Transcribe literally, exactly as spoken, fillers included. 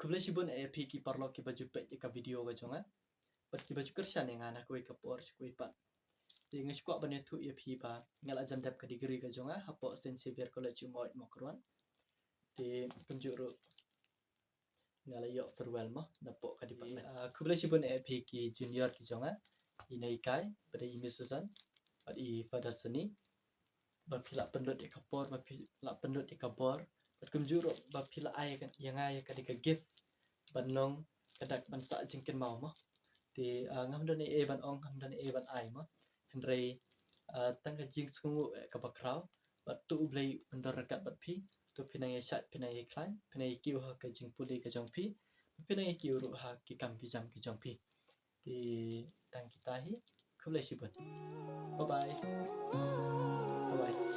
Khublei shibun ïa phi ki paralok kiba ju peit ïa ka video ka jong nga bad kiba ju kyrshan ïa nga na kawei ka por sha kawei pat. Te nga sngewkwah ban ïathuh ïa phi ba nga la jan dep ka degree ka jong nga hapoh Saint Xavier College, Umnoid, Mawkyrwat. Te kumjuh ruh nga la ïoh farewell mo napoh ka department. Ah, khublei shibun ïa phi ki junior ki jong nga, i Neikai bad i Miss Susan bad i Father Sunny, ba phi la pynlut ïa ka por, ba phi la pynlut ïa ka bor, bad kumjuh ruh ba phi la ai ïa nga ïa ka dei ka gift ban long ka dak ban sah jingkynmaw mo. Te, ah, ngam don ei ei ban ong, ngam don ei ei ban ai mo. Hynrei, ah, tang ka jingsngewnguh, eh, kaba khraw bad to U Blei un don ryngkat bad phi. To phin nang ïa shait, phin nang ïa khlaiñ, phin nang ïa kiew ha ka jingpule ka jong phi, phin nang ïa kiew ruh ha ki kam ki jam ki jong phi. Te tang kita hi. Khublei shibun. Bye bye. Bye bye.